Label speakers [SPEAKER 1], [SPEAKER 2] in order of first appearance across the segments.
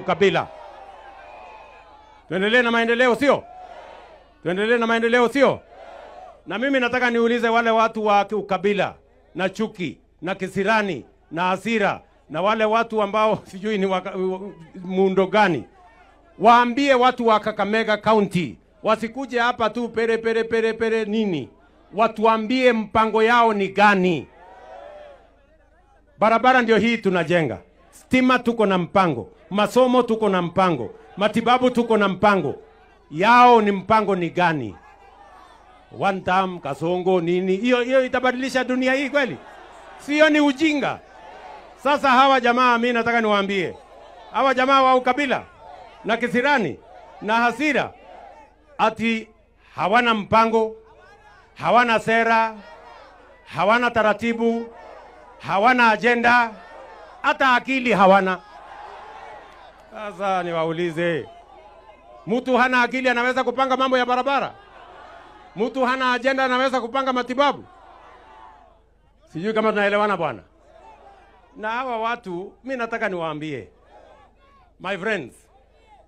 [SPEAKER 1] ukabila. Tuendelee na maendeleo, sio? Tuendelee na maendeleo, sio? Na mimi nataka niulize wale watu wa ukabila na chuki na kisirani na hasira na wale watu ambao sijui ni muundo gani, waambie watu wa Kakamega County wasikuje hapa tu pere pere pere pere nini, watuambie mpango yao ni gani. Barabara ndio hii tunajenga, stima tuko na mpango, masomo tuko na mpango, matibabu tuko na mpango. Yao ni mpango ni gani? One term, Kasongo nini? Hiyo itabadilisha dunia hii kweli? Sio, ni ujinga. Sasa hawa jamaa, mimi nataka niwaambie, hawa jamaa wa ukabila na kisirani na hasira, ati hawana mpango, hawana sera, hawana taratibu, hawana agenda, hata akili hawana. Sasa niwaulize, mtu hana akili anaweza kupanga mambo ya barabara? Mtu hana agenda anaweza kupanga matibabu? Sijui kama tunaelewana bwana. Na hawa watu, mimi nataka niwaambie, my friends,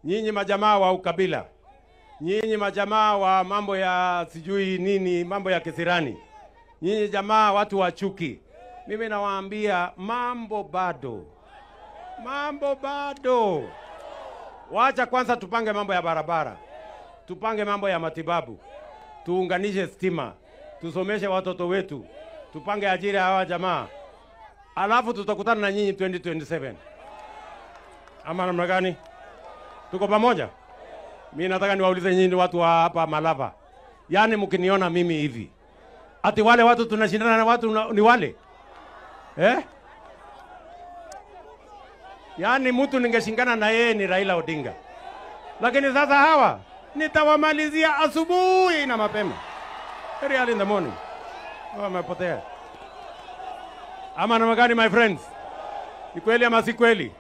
[SPEAKER 1] nyinyi majamaa wa ukabila, nyinyi majamaa wa mambo ya sijui nini, mambo ya kisirani, nyinyi jamaa watu wa chuki, mimi nawaambia mambo bado. Mambo bado. Wacha kwanza tupange mambo ya barabara, tupange mambo ya matibabu, tuunganishe stima, tusomeshe watoto wetu, tupange ajira hawa jamaa. Alafu tutakutana na nyinyi 2027. Ama namna gani? Tuko pamoja? Mimi nataka niwaulize nyinyi watu wa hapa Malava. Yaani mkiniona mimi hivi, ati wale watu tunashindana na watu ni wale? Eh? Yaani mtu ningeshindana na yeye ni Raila Odinga. Lakini sasa hawa nitawamalizia asubuhi na mapema. Very early in the morning. Wamepotea. Ama namna gani my friends? Ni kweli ama si kweli?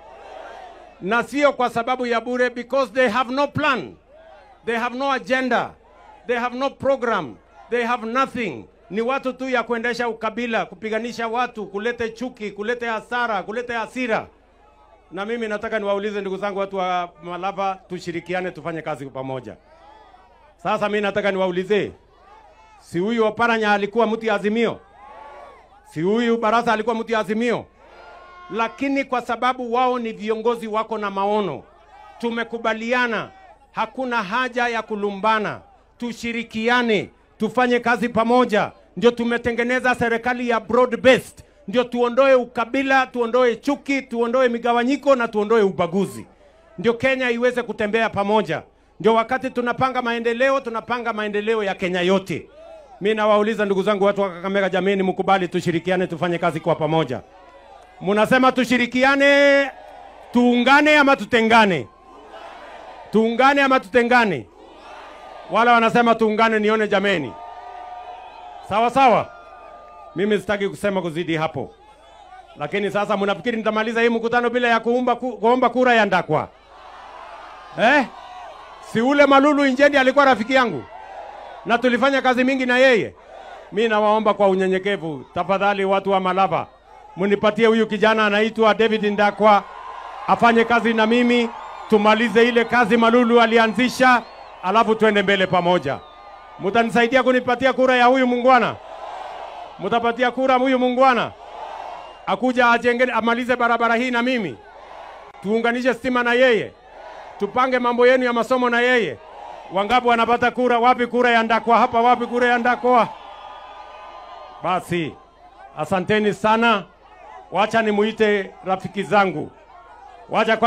[SPEAKER 1] Na sio kwa sababu ya bure, because they have no plan. They have no agenda. They have no program. They have nothing. Ni watu tu ya kuendesha ukabila, kupiganisha watu, kulete chuki, kulete hasara, kulete hasira. Na mimi nataka niwaulize ndugu zangu watu wa Malava, tushirikiane tufanye kazi pamoja. Sasa mimi nataka niwaulize, si huyu Oparanya alikuwa mtu ya Azimio? Si huyu Barasa alikuwa mtu ya Azimio? Lakini kwa sababu wao ni viongozi wako na maono, tumekubaliana hakuna haja ya kulumbana, tushirikiane, tufanye kazi pamoja. Ndio tumetengeneza serikali ya broad based. Ndio tuondoe ukabila, tuondoe chuki, tuondoe migawanyiko na tuondoe ubaguzi. Ndio Kenya iweze kutembea pamoja. Ndio wakati tunapanga maendeleo, tunapanga maendeleo ya Kenya yote. Mimi nawauliza ndugu zangu watu wa Kakamega, jameni, mkubali tushirikiane, tufanye kazi kwa pamoja. Munasema tushirikiane, tuungane ama tutengane? Tuungane ama tutengane? Wala wanasema tuungane, nione jameni. Sawa sawa. Mimi sitaki kusema kuzidi hapo. Lakini sasa mnafikiri nitamaliza hii mkutano bila ya kuomba kura ya Ndakwa? Eh? Si ule Malulu Injendi alikuwa rafiki yangu, na tulifanya kazi mingi na yeye. Mimi nawaomba kwa unyenyekevu, tafadhali watu wa Malava, munipatie huyu kijana anaitwa David Ndakwa afanye kazi na mimi, tumalize ile kazi Malulu alianzisha, alafu tuende mbele pamoja. Mtanisaidia kunipatia kura ya huyu mungwana? Mtapatia kura huyu mungwana akuja ajenge, amalize barabara hii na mimi, tuunganishe stima na yeye, tupange mambo yenu ya masomo na yeye. Wangapi wanapata kura? Wapi kura ya Ndakwa hapa? Wapi kura ya Ndakwa? Basi asanteni sana. Wacha nimuite rafiki zangu. Wacha kwa